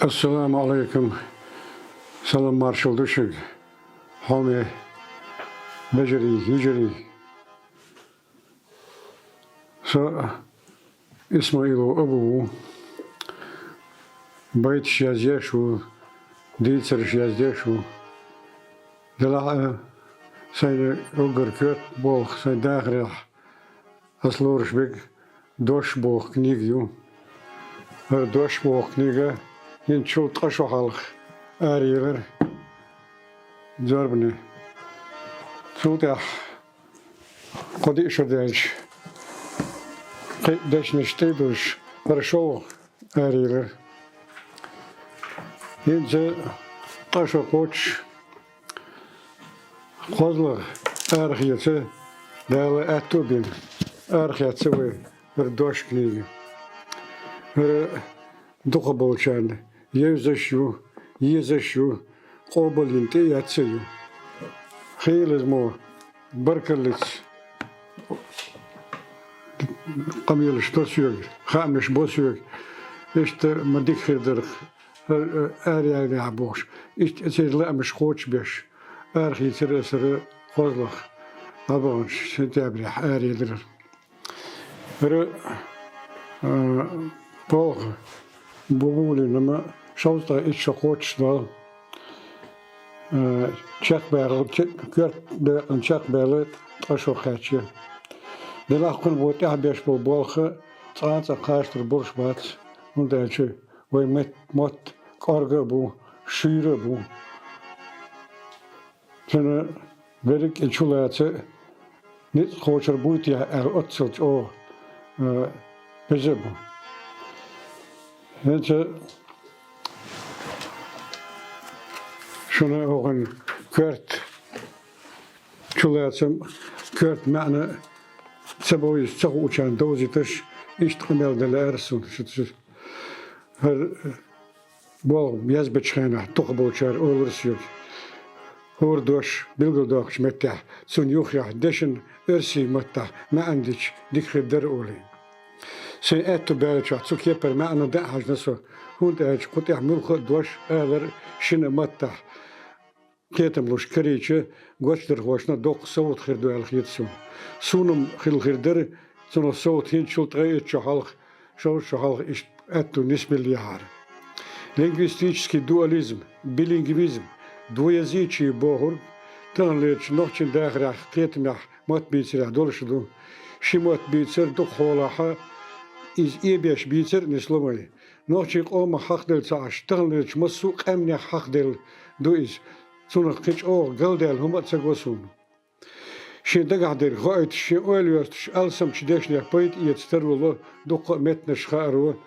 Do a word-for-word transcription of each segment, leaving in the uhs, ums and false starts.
Ассаламу Ӏалайкум. Салам-маршал ду шуьга, хьоме вежарий, йижарий. Со Исмаилов Абу ву. Байташ язъеш ву, дийцараш язъеш ву. Делахь а, сайн уггар коьрта болх, сайн дахарехь ас лоруш берг «Дош» боху книга ю. ХӀара «Дош» боху книга хӀинцачул ткъа шо хьалха араелира зорбане. Цул тӀаьхьа кхо-диъ шо даьлча, кхин а дешнаш тӀе а дуьллуш, хӀара шолгӀа араелира. ХӀинца ткъа шо кхоччуш, кхозлагӀа арахеца, Дала аьтто а бина, арахецна вай хӀара «Дош» книга. ХӀара дукхахболчарна евзаш ю, езаш ю, къобалйина тӀеэцна ю. Хийла иза мо, баркаллица къамелаш до соьга, хаамаш бо соьга. Иштта ма дика хир дара, хӀара араеллехь бохуш. Иштта церан лаамаш кхочушбеш, арахийцира аса хӀара кхозлагӀа, дӀабаханчу сентябрехь араелира. ХӀара, а, болх бу-, бу-, буьйлина ма шовзткъе итт шо кхоччуш дол, а, чекхбаьлла, че-, коьрта декъана чекхбаьлла ткъа шо кхаьчна. Делахь кхунна бо тӀаьхьа беш болу болх цкъа а цкъа кхачалур болуш бац, хӀунда аьлча вай мет-, мотт кӀорга а бу, шуьйра а бу. Цуьнан берриг а чулаца ницкъ кхочур буй техьа аьлла, оццул чӀогӀа, а, беза а бу. ХӀинца шуна хӀокхуьнан коьрта чулацам, коьрта маьӀна ца бовзийта ца хуучарна довзийташ, иштта къамел дан лаьара суна. Шу-, шу-, хӀара болх язбечу хенахь дукхахболчара олура соьга, хӀора дош билгалдоккхучу меттехь, цунна юххехь дешна оьрсийн маттахь маьӀна дича дика хир дара олий. Сайн аьтту баьллачохь цу кепара маьӀна дан а хьаьжна со, хӀунда аьлча кху тӀехь муьлхха а дош алар шина маттахь кхетам луш карийча, гочдархошна доккха совгӀат хир ду аьлла хета суна. Суна-м хилла хир дара, цунах совгӀат хӀинцачул ткъе итт шо хьалха, шовзткъа шо хьалха иштта аьтту нисбеллехьара. Лингвистический дуализм, билингвизм, двуязычие бохург таханлерчу нохчийн дахарехь, кхетамехь, мотт бийцарехь долуш ду. Ши мотт бийцар дукха хьолахь иза эбеш бийцар а нисло вай. Нохчийн къомах хьахделла ца Ӏаш, таханлерчу массо а къаьмнех хьахделла ду иза. Цунах кхин чӀогӀа галдаьлла хӀума а ца го суна. Шен дагахь дерг хоуьйтуш, шен ойла йоьстуш, алсамчу дешнех пайда эца таро ло дуккха а меттанаш хааро,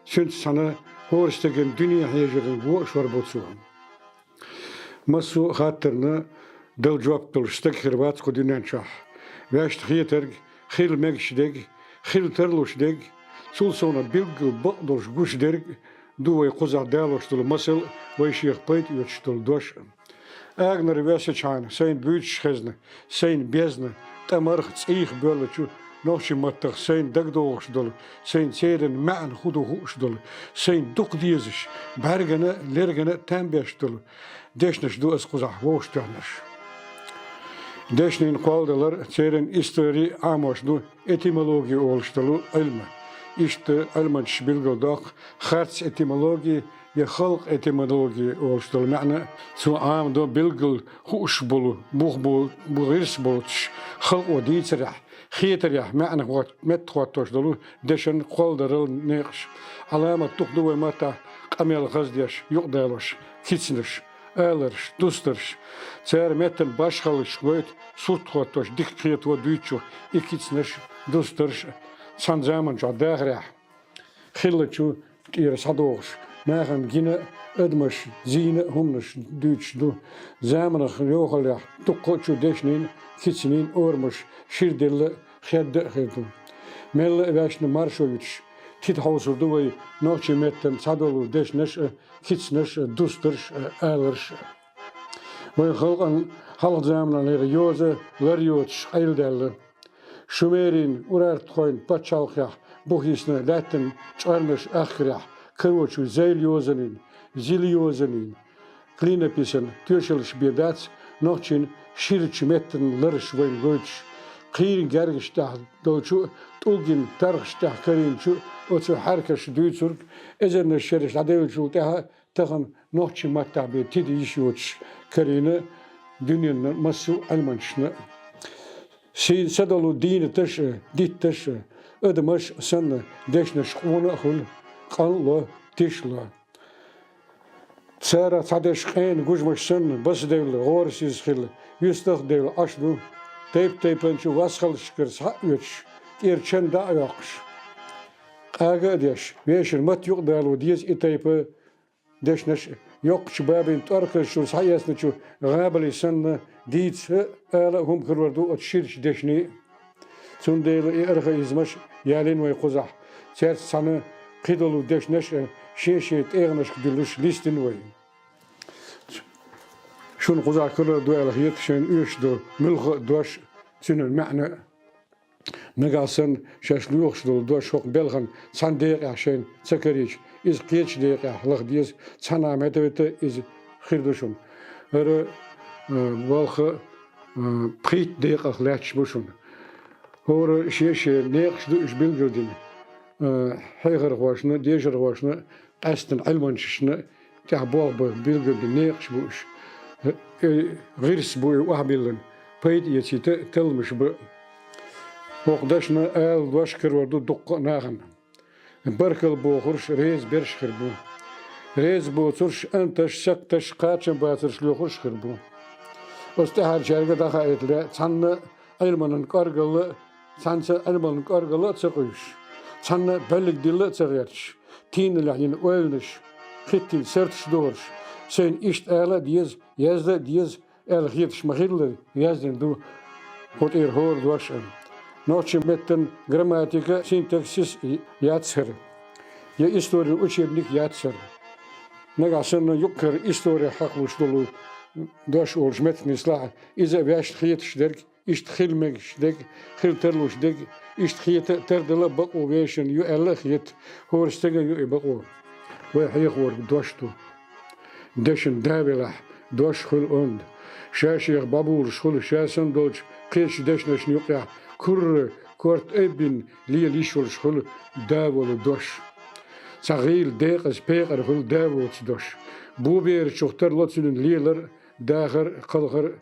цуьнца цхьаьна хӀора стеган дуьне хьежаран го а шорбо цо. Массо а хаттарна дала жоп долуш стаг хир вац кху дуьнен чохь. Ваьшна хетарг, хила мегаш дерг, хила тарлуш дерг, цул совнаха билггал бакъ долуш гуш дерг ду вай кхузахь далош долу масал а, вай шех пайда оьцуш долу дош а. Агнара весачхьана сайна буьйцуш хезна, сайна безна, тӀамарх, цӀийх боьллачу нохчийн маттах сайна дагадогӀуш долу, сайна церан маьӀна хӀун ду хууш долу, сайна дукха дезаш, бӀаьргана а, лергана а там беш долу дешнаш ду аса кхузахь вовшахтоьхнарш. Дешнийн кхолладалар, церан истори Ӏамош ду этимологи олуш долу Ӏилма. Иштта Ӏилманчаш билгалдоккху харц этимологи я халкъ этимологи олуш долу маьӀна. Цо Ӏамадо билггал хууш болу, бух бу-, бу гӀирс боцуш, халкъо дийцарехь, хетарехь маьӀна хӀот-, меттахӀоттош долу дешан кхолладарал некъаш. Ӏаламат дукха ду вай маттахь къамел хаздеш, юкъадалош, кицнаш, аларш, дустарш. Цара меттан башхаллаш гойту, сурт хӀоттош, дика кхето дуьйцучух и кицнаш, дустарш цхьана заманчохь дахарехь хиллачу тӀера схьадогӀуш, нахана гина а, адамаш зийна а хӀуманаш дуьйцуш ду. Заманах йохаллехь дуккха а чу дешнийн, кицнийн орамаш ширделла а, хедда а хир ду. Мелла а ваьшна маршо юьтуш, тида хьовсур ду вай нохчийн меттан цхьадолу дешнаш а, кицнаш а, дустарш а, аларш а. Вайн халкъан хьалха заманан йоза лар йоцуш къайладаьлла. Шумерийн, урартхойн пачхьалкхехь бухийсна лаьттан чкъарнаш ахкарехь карочу зайла йозанийн, зила йозанийн, клинописан тоьшаллаш бен дац нохчийн ширачу меттан лараш вайна гойтуш. Кхийран гергаш тӀехь долчу а, тӀулгин тархаш тӀехь карийначу а оцу хьаьркаша дуьйцург эзарнаш шераш дӀадевллачул тӀаьхьа тахана нохчийн маттахь бен тида йиш йоцуш карийна дуьненан массо а Ӏилманчашна. Шайн са долу дийнаташ а, дитташ а, адамаш а санна, дешнаш къона а хуьлу, къанло, тишло. Царах цхьадерш къена гужмаш санна, басадевлла, гӀорасиза хилла, юьстах а девлла Ӏаш ду, тайп-тайпанчу васхаллашкара схьа а оьцуш, тӀера чан дӀа а йоккхуш. Къага а деш, вешан матта юкъадало деза и тайпа дешнаш а. Йоккхачу бабин тӀорказ чуьра схьаэцначу гӀабали санна, дийца а, ала а хӀума хилар ду оцу ширачу дешнийн а. Цундела и архаизмаш ялийна вай кхузахь, цаьрца цхьаьна кхидолу дешнаш а шен-шен тӀегӀанашка дуьллуш листина вай. Шуна кхузахь хилар ду аьлла хета шайна оьшуш долу муьлхха а дош, цуьнан маьӀна а. Нагахь санна шаьш лоьхуш долу дош хӀокху белхан цхьана декъехь шайна ца карийча, иза кхечу декъехь лаха деза, цхьанхьа метта а иза хир ду шуна. ХӀара, а, балха, а, пхийтта декъах лаьтташ бу шуна. ХӀора шен-шен некъаш ду уьш билгалдина, а, хьехархошна, дешархошна, къаьсттина Ӏилманчашна тӀехь болх бан билгалдина некъаш бу уьш. Э, гӀирс бу и охьабиллина, пайда эцийта талламаш бан. ХӀокху дашна ала дош карор ду дуккха а нахана. Баркалла бохурш реза берш хир бу. Реза боцурш анташ, сакташ, кхачам бацарш лоьхурш хир бу. Оцу тӀаьхьарчаьрга дӀахаийта лаьа, цхьанна Ӏилманан кӀоргалла а, цхьаьнца Ӏилманан кӀоргалла а ца къуьйсуш, цхьанна бӀаьллиг дилла а ца гӀерташ, тийналлехь йина ойланаш, хӀиттийна сарташ дохуш, сайна иштта ала а деза, язда а деза аьлла хеташ ма-хиллара, яздина ду хӀокху тӀера хӀора дош а. Нохчийн меттан грамматика, синтаксис яц хӀара, я историн учебник яц хӀара. Нагахь санна юккъера истори хьакхалуш долу дош олуш меттиг нислахь, иза а ваьшна хеташ дерг, иштта хила мегаш дерг, хила тарлуш дерг, иштта хета а, тардала а бакъо вешан ю аьлла а хета, хӀора стеган ю и бакъо. Вай хьехориг дош ду. Дешан да велахь, дош хуьлу онда. Ша-шех бӀобулуш хуьлу, ша санна долчу кхечу дешнашна юкъехь курра, корта айбина лела йиш йолуш хуьлу да волу дош. Цхьа гӀийла декъаза пекъар хуьлу да воцу дош. Буберачух тарло цуьнан лелар а, дахар а, кхалхар а,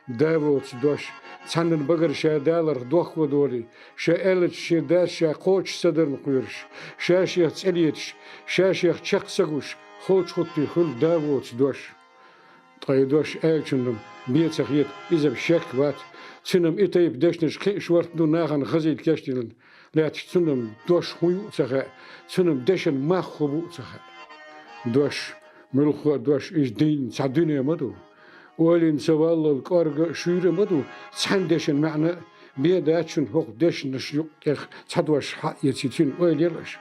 да воцу дош. Цхьаннан багара ша даларх дохко долий, ша аьллачу шен дас ша кхочуш ца дарна кхоьруш, ша-шех цӀе леташ, ша-шех чекх ца гуш, холчухӀуттий хуьлу да воцу дош. Ткъа и дош аьллачунна бен ца хета, иза-м шек вац. Цуьнан и тайпа дешнаш кхин а шорта ду нахана хазийта кечдина лаьтташ, цуьнан дош хӀун ю а ца хаьа, цуьнан дешан мах хӀун бу а ца хаьа. Дош, муьлхха а дош, иза дийна цхьа дуьне ма ду. Ойла йина ца валлал кӀорга а, шуьйра а ма ду цхьана дешан маьӀна а. Бен дац шуна хӀокху дешнаш юкъ тӀех цхьа дош схьаэций, цуьнан ойла ела аша.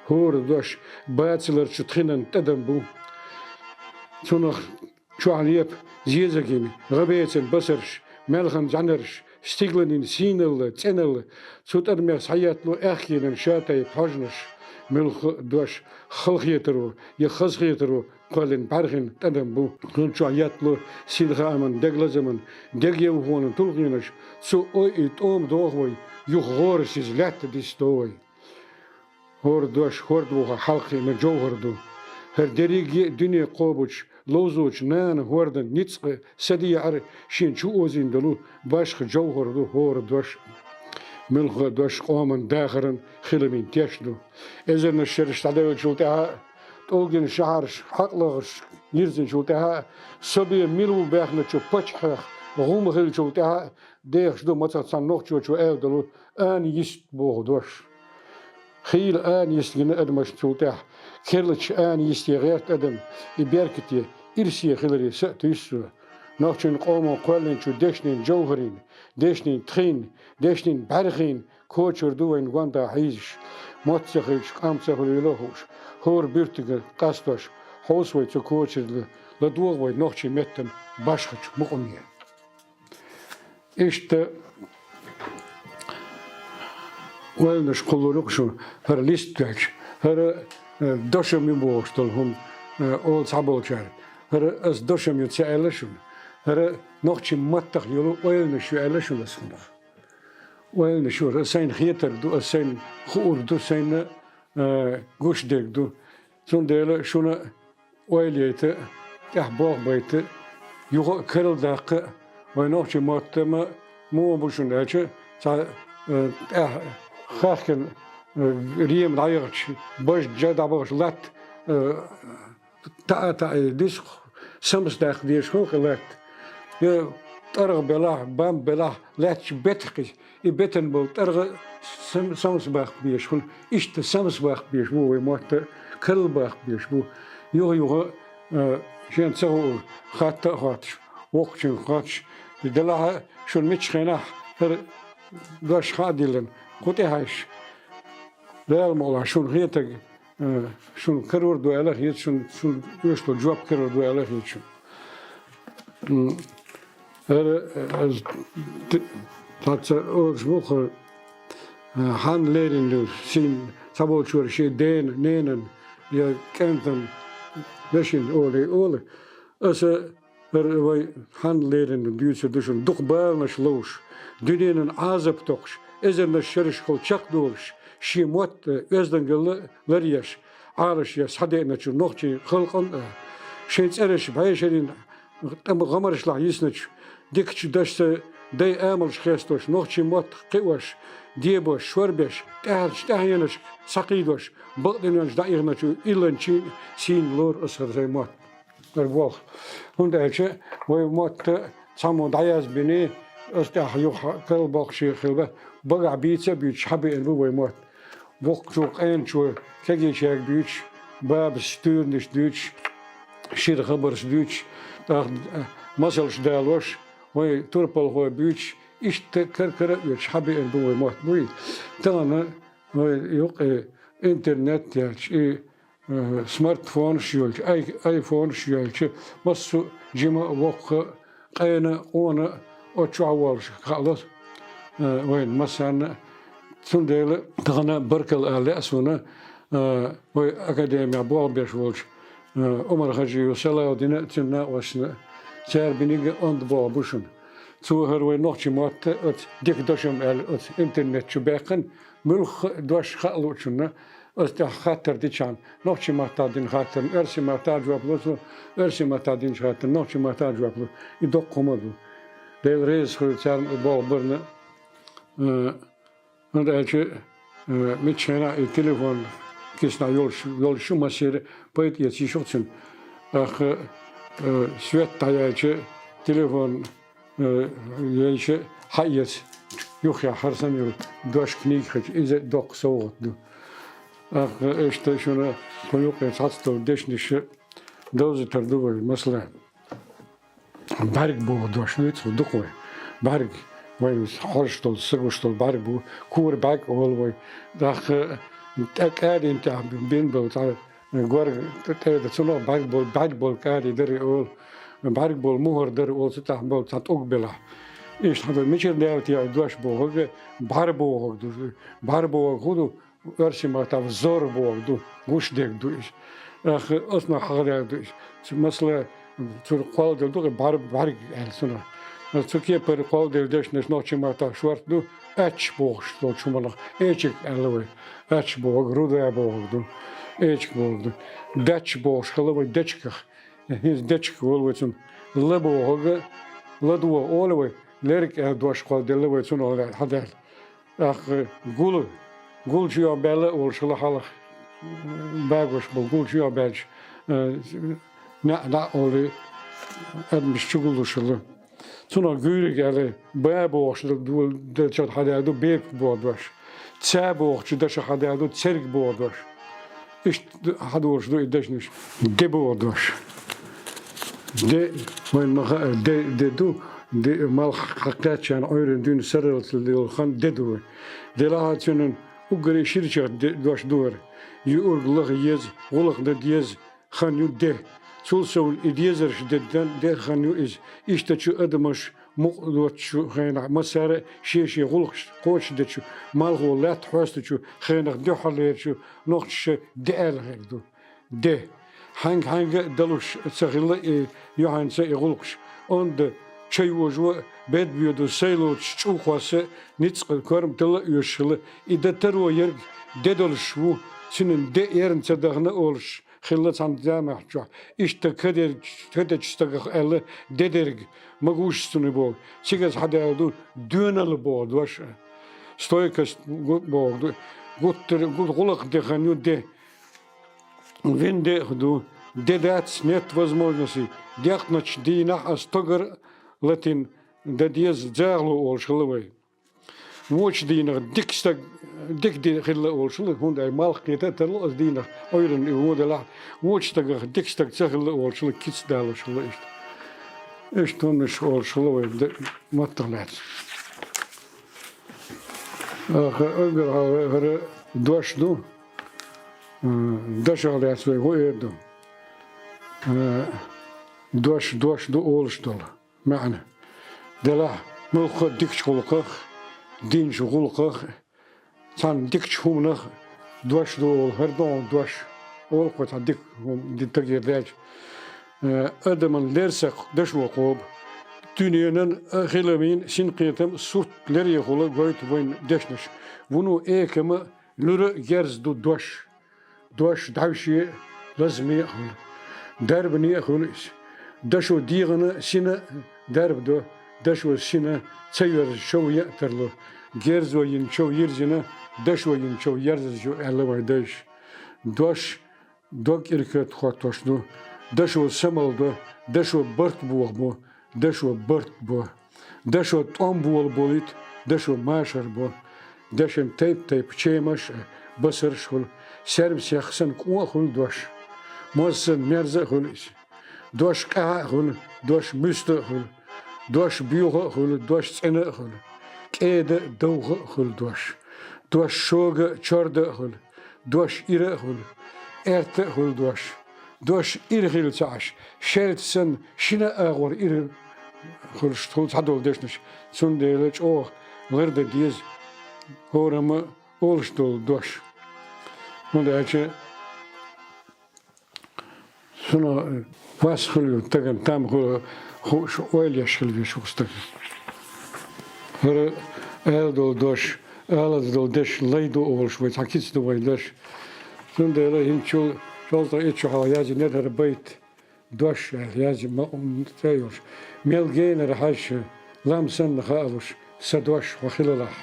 ХӀора дош бацаларчу тхинан тӀадам бу. Цунах чохь лепа зезагин, гӀабецан басарш, маьлхан зӀаьнарш, стигланин сийналла, цӀеналла, цу тӀадамех схьаеттало аьхкенан шатайпа хьожанаш, муьлхха а дош, халахетаро я хазахетаро кхоьллина бӀаьрхин тӀадам бу. Цунна чохь еттало синхааман, дегалазаман, дегайовхонан тулгӀенаш, цу ой и тӀома доху вай, юха гӀорасиза лаьтта дисдо вай. ХӀора дош хӀордвуха хьалакхиъна жовхӀар ду. ХӀара дерриге а дуьне кхобучу, ловзочу нана хӀордан ницкъ а, садеӀар а шен чу озийна долу башха жовхӀар ду хӀора дош. Муьлхха а дош къоман дахаран, хиламин теш ду. Эзарнаш шераш дӀадевллачул тӀаьхьа а, тӀулгин шахьарш, хьакъ лахарш йирзинчул тӀаьхьа а, со бен мила ву баьхначу паччахьех гӀум хиллачул тӀаьхьа а, дехаш ду мацах цхьана нохчочо аьлла долу: «Ана йист», — боху дош. Хийла ана йист гина адамашна цул тӀаьхьа. Керлачу ана йисте гӀерта адам и беркате, ирсе хиларе са а туьйсу со. Нохчийн къомо кхоьллинчу дешнийн жовхӀарийн, дешнийн тхийн, дешнийн бӀаьрхийн кочар ду вайн гонда хьийзаш. мотт ца хилча, къам ца хуьлийла а хууш, хӀора буьртига къастош, хьовса вай цу кочара, ладогӀа вай нохчийн меттан башхачу мукъаме. Иштта ойланаш кхуллур ю-кх шуна, хӀара лист доьлча, хӀара, э, дошам ю бохуш долу хӀума, э, олу цхьаболчара. ХӀара ас дошам ю ца аьлла шуна. ХӀара нохчийн маттах йолу ойланаш ю аьлла шуна ас хӀунах. Ойланаш ю, ас сайна хетар ду, ас сайна хуур ду, сайна, э, гуш дерг ду. Цундела шуна ойла яйта, тӀехь болх байта, юха а карладаккха, вайн нохчийн мотт ма муха бу шуна аьлча, цхьа, э, тӀехь хахкина, э, рема дӀаяхача, бажа жа дӀабахача латта, э, таӀа, таӀа диск самсадаккха дезаш хуьлу-кх и латта. Я тӀаргӀа белахь, бам белахь, лаьтташ бетахь кхин, и бетан болу тӀаргӀа сам-, самсабаккха безаш хуьлу. Иштта самсабаккха безаш бу вай мотт, карлабаккха безаш бу. Юха-юха, а, шена ца хуур хатта а хоттуш, воккхачуьнга хоттуш, и делахь а шуна миччу хенахь хӀара дош хаа диллина, кху тӀехь аш, Дала мукъалахь, шуна хетаг, э, шуна карор ду аьлла хета шуна, шуна оьшуш долу жоп карор ду аьлла хета шуна. М, ара, э, аз т-, цхьацца олуш бу хӀара, э, хьанна лерина ду, сийна цхьаболчара шен дена, ненан я кӀентан вешин олий олу. Аса ХӀара вай хьанна лерина дуьйцур ду шуна, дукха баланаш ловш, дуьненан Ӏазап токхуш, эзарнаш шерашкахула чекхдолуш, шен мотт а, оьздангалла а ларъеш, Ӏалашъеш схьадеъначу нохчийн халкъана а, шайн цӀераш бӀешерийн тӀама гӀамарашлахь йисначу, дикачу дашца дай амалш хестош, нохчийн мотт кхиош, дебош, шорбеш, тӀаьхьарчу тӀаьхьенашка схьакхийдош, бакъдинарш дӀаихначу илланчийн сийна лору аса хӀара сайн мотт. ХӀара болх. ХӀунда аьлча вай мотт цхьаммо дӀаязбиний, аса тӀехь юха карлабоккхуш хилла, багахь бийца а буьйцуш, хьабеана бу вай мотт. Воккхачо, къеначо кегийчаьрга буьйцуш, бабас туьйранаш дуьйцуш, шира хабарш дуьйцуш, тӀаккха масалш далош, вай турпалхой буьйцуш, иштта кара-кара а оьцуш, хьабеана бу вай мотт буй. Тахана вай юкъе интернет яьлча, и э, смартфонаш йолчу, ай-, айфонаш йолчу, массо а жима а, воккха а, къена а, къона а оцу чохь волуш хаало, э, вайна массарна а. Цундела тахана баркалла ала лаьа суна, э, вай академехь болх беш волчу, э, Умар-Хьаьжиев Салаудина а, цуьнан накъосташна а. Цара бинарг а онда болх бу шуна. Цо хӀара вай нохчийн мотт оцу дика дошам аьлла оцу интернет чу баьккхина, муьлхха а дош хаа луучунна, аса тӀехь хаттар дичахьана, нохчийн маттахь дина хаттарна оьрсийн маттахь жоп ло цо, оьрсийн маттахь динчу хаттарна нохчийн маттахь жоп ло. И доккха хӀума ду. Дела реза хуьлда царна и болх барна. Э, хӀунда аьлча, э, миччахьана и телефон киснахь йолуш, йолуш ю массеран, пайда эца йиш ю-кх цуьнан. ТӀаккха, э, свет дӀаяьлча, телефон э, яйча хьаэца, юххехь хӀара санна йолу дош, книга хилча, иза доккха совгӀат ду. ТӀаккха иштта шуна кху юкъе цхьацца долу дешнаш довзийтур ду вай, масала, бӀаьрг боху дош дуьйцу дукха вай. БӀаьрг, вай хьожуш долу, са гуш долу бӀаьрг бу, кора бӀаьрг олу вай. ТӀаккха тӀе кӀадин тӀехь бина болу цхьа Горга тӀе-, тӀеда цунах бӀаьрг болу, бӀаьрг болу кӀади дара олу, бӀаьрг болу мухӀар дара олу, цу тӀехь болу цхьа тӀулг белахь. Иштта хьан ду, мичара даьлла те и дош бохург, бӀаьрг бохург ду. БӀаьрг бохург хӀун ду? Оьрсийн маттахь взор бохург ду, гуш дерг ду иза. Ах, оцунах хьахадаьлла ду иза. Цу, масала, цуьнан кхолладелла ду, бӀаьрг, бӀаьрг аьлла цунах. Цу кепара кхолладелла дешнаш нохчийн маттахь шорта ду, аьчча бохуш долчу хӀуманах, эчиг аьлла вай. Аьчча бохург, руда бохург ду, эчиг бохург ду. Даьчча бохуш хилла вай дечигах. ХӀинца дечиг олу вай цунах. Ла бохург, ладогӀа олу вай, лерг аьлла дош кхолладелла вай цунах хьадаьлла. ТӀаккха гул, гул чу йохбаьлла а волуш хилла хьалха, багош болу гул чу йохбаьлча, э, неӀ-неӀ олий, адамаш чу гуллуш хилла. Цунах гуьйриг аьлла, ба бохучу ду-, ду-, дашах хьадаьлла ду бепиг боху дош. Ца бохучу дашах хьадаьлла ду церг боху дош. Иштта хьадолуш ду и дешнаш. Де боху дош. Де, вайн ма хаьа, де, де ду, де, малх хьакхаьччана Ӏуьйранна дуьйна сарралц йолу хан де ду вай. Делахь а цуьнан Уггаре ширачех де-, дош ду хӀара. Юург лаха еза, гӀулакх дан деза хан ю де. Цул совна и дезараш де дан де хан ю иза. Иштта чу адамаш мукъа доцучу хенахь, массара а шен-шен гӀулакхаш кхочушдечу, малхо лаьтта хьоьстучу хенах дуьххьарлерчу нохчаша де аьлла хир ду. Де. Хьаьнга-хьаьнга а далуш ца хилла и юьхьанца и гӀулакхаш. Онда чайожо а, бед боьду сайлоцуш чӀу кхосса а, ницкъ корматалла а оьшуш хилла. И дан таро ерг де долуш ву, цуьнан де эрна ца дахана олуш хилла цхьана заманчохь. Иштта кадерг-, кадечу стагах аьлла, де дерг, магуш цунна боху. Цигаза хьадаьлла ду доьналла боху дош а. Стойкость гу-, боху ду. Гуттар-, гу-, гӀулакх де хан ю де. Вин деха ду, де дац, нет возможности. Декъначу дийнахь а стогар латин дан деза загӀало олуш хилла вай. Вочу дийнахь дика стаг, дика де хилла олуш хилла, хӀунда аьлча малх кхета а тарло аса дийнахь, Ӏуьйранна и вон делахь, вочу стагах дика стаг ца хилла олуш хилла, кица далош хилла иштта. Иштта хӀуманаш олуш хилла вай де-, маттах лаьцна. Аха, уггар хьалха хӀара дош ду, м, дашах лаьцна вай хӀун эр ду? М, дош, дош ду олуш долу маьӀна. Делахь, муьлхха а дикачу гӀуллакхах, динчу гӀуллакхах, цхьана дикачу хӀуманах дош ду олу, хӀара ду хьуна дош, олу кхо цхьа дика хӀума, ди тагера даьлча. Э, адаман лерсакх дашо кхобу. Дуьненан а, хиламийн синкхетам сурт лерехула гойту вайн дешнаш. Вуно экама, луьра а герз ду дош. Дош дӀаьвше а, лазаме а хуьлу. Дарбане а хуьлу иза. Дашо дегӀана сина а дарба до, дашо сина ца йоьрзу чов ян а тарло. Герзо йина чов йирзина, дашо йина чов ерзаза ю аьлла вайн дайша. Дош дог кӀиркат хӀоттош ду, дашо самалдо, дашо барт бохабо, дашо барт бо. Дашо тӀом болаболийта, дашо машар бо. Дешан тайп-тайпа чемаш а, басарш а хуьлу, сермсех санна къон а хуьлу дош. Моз санна мерза а хуьлу иза. Дош къаьхьа а хуьлу, дош муьста а хуьлу, дош боьха а хуьлу, дош цӀена а хуьлу, кӀеда а, довха а хуьлу дош. Дош шога а, чорда а хуьлу, дош ира а хуьлу, аьрта а хуьлу дош. Дош ира хилла ца Ӏаш, шаьлта санна шина а агӀор ира хуьлуш хуьлу цхьадолу дешнаш, цундела чӀогӀа лардан деза хӀорамма олуш долу дош. ХӀунда аьлча шуна вас хуьлу стагана, там хуьлу хууш, ойла еш хила веза хӀокху стага. ХӀара ала долу дош, алаза долу деш лай ду олуш вай, цхьа кица ду вай дош. Цундела хӀинцачул шовзткъе итт шо хьалха яздинера хӀара байт, дош аьлла язйина ма-, м, цӀе йолуш. Мел генара хьаьжча, лам санна хаалуш, сан дош хьо хилалахь.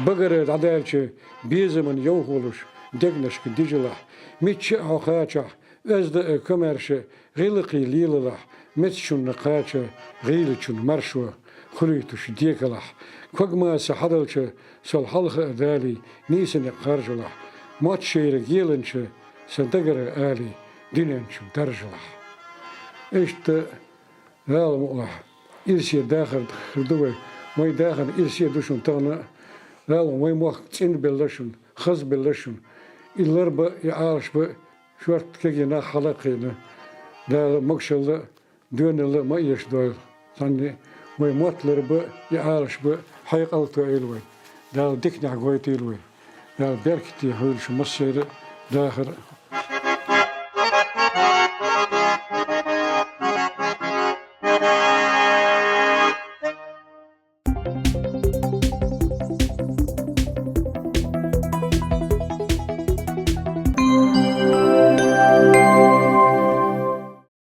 Багара дӀадаьлча, безаман йовхо луш, дегнашка дижалахь. Мичча а хьо кхачахь, оьзда а, комаьрша, гӀиллакхе лелалахь, мецачунна кхача, гӀийлачун маршо хуьлуьйтуш декалахь. Когамаса хьадалча, сол хьалха а далий, нийса некъ харжалахь. Мотт шайра геланча, сан дагара алий, дуьнен чу даржалахь. Иштта, Дала мукъалахь, ирсе дахар хир ду вай. Вайн дахарна ирсе ду шуна тахана. Дала вайн мохк цӀинбелла шуна, хазбелла шуна. И ларба а, и Ӏалашба а шорта кегий нах хьала а кхиъна. Дала могушалла а, доьналла а ма эшадойла. Цхьанне вайн мотт ларба а, и Ӏалашба а хьекъал а тоийла вайн. Дала диканехь гойтийла вай. Дала беркате хуьлда шу массеран а дахар а.